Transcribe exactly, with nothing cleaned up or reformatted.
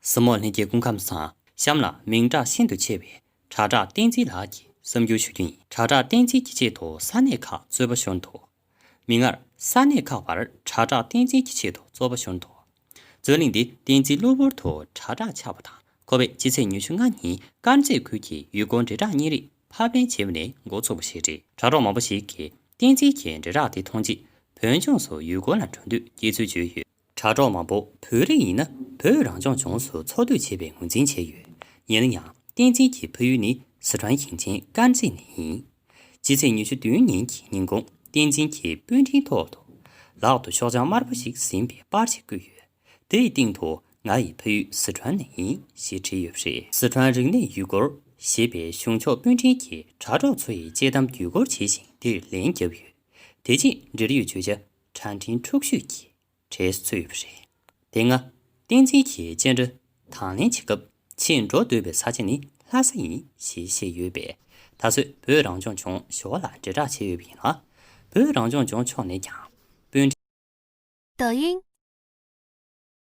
ཟིན་མོ་ལྷན་རྒྱས་སྐུ་ཁམས་བཟང་། གཤམ་ལ་མིང་གྲགས་ཤིན་ཏུ་ཆེ་བའི་དྲ་གྲགས་བསྟན་འཛིན་ལགས་ཀྱི་གསར་འགྱུར་ཞུ་རྒྱུ་ཡིན། དྲ་གྲགས་བསྟན་འཛིན་གྱི་ཆེད་དུ་ས་གནས་ཁག་རྩོད་པ་ཤོར་འདུག་མིག་སྔར་ས་གནས་ཁག་བར་དྲ་གྲགས་བསྟན་འཛིན་གྱི་ཆེད་དུ་རྩོད་པ་ཤོར་འདུག་རྩོད་གླེང་འདི་བསྟན་འཛིན་གློ་བུར་དུ་དྲ་གྲགས་ཆགས་པ་དང་། ཁོ་པས་སྤྱི་ཚེས་ཉི་ཤུ་ལྔ་ཉིན་དཀར་མཛེས་ཁུལ་གྱི་ཡུལ་སྐོར་འབྲེལ་གྲགས་བརྙན་རིས་ཕབ་ལེན་བྱས་པ་ནས་འགོ་ཚུགས་པ་ཞིག་རེད། དྲ་གྲོགས་མང་པོ་ཞིག་གིས་བསྟན་འཛིན་གྱི་འབྲེལ་གྲགས་དེ་མཐོང་རྗེས་བོད་ལྗོངས་སུ་ཡུལ་སྐོར་ལ་འགྲོ་འདོད་སྐྱེས་ཚུལ་བརྗོད་ཡོད། དྲ་གྲོགས་མང་པོ་བོད་རིགས་ཡིན་ན་བོད་རང་སྐྱོང་ལྗོངས་སུ་འཚོ་སྡོད་བྱས་པའི་ངོས་འཛིན་བྱས་ཡོད། ཡིན་ན་ཡང་བསྟན་འཛིན་གྱི་ཕ་ཡུལ་ནི་སི་ཁྲོན་ཞིང་ཆེན་དཀར་མཛེས་ནས་ཡིན། སྤྱི་ཚེས་ཉི་ཤུ་བདུན་ཉིན་གྱི་ཉིན་གུང་བསྟན་འཛིན་གྱི་སྤུན་འཕྲིན་ཐོག་ཏུ་ལག་ཏུ་ཤོག་བྱང་དམར་པོ་ཞིག་ཟིན་པའི་པར་ཞིག་བརྐོས་ཡོད། དེའི་སྟེང་དུ་ང་ཡི་ཕ་ཡུལ་སི་ཁྲོན་ནས་ཡིན་ཞེས་བྲིས་ཡོད་པ་རེད། སི་ཁྲོན་རིག་གནས་ཡུལ་སྐོར་ཞེས་པའི་གཞུང་ཕྱོགས་སྤུན་འཕྲིན་གྱི་དྲ་གྲོགས་ཚོ་ཡི་དཔྱད་གཏམ་བརྒྱུད་སྐུར་བྱས་ཤིང་དེར་ལན་བརྒྱབ་ཡོད། དེ་རྗེས་འབྲེལ་ཡོད་བརྗོད་བྱ་དྲ་འཕྲིན་འཁྲུག་ཤོས་ཀྱི་གྲས་སུ་ཚུད་ཡོད་པ་རེད། དེ་སྔ་བསྟན་འཛིན་གྱི་སྤྱན་འདྲེན་དང་ལེན་བྱེད་སྐབས་ཕྱིན་འགྲོ་འདོད་པའི་ས་ཆ་ནི་ལྷ་ས་ཡིན་ཞེས་བཤད་ཡོད་པས། ད་གཟོད་བོད་རང་སྐྱོང་ལྗོངས་ཞོར་ལ་འབྲེལ་གྲགས་བྱས་ཡོད་པ་ཡིན་ལ། བོད་རང་སྐྱོང་ལྗོངས་ཕྱོགས་ནས་ཀྱང་སྤུན། 抖音，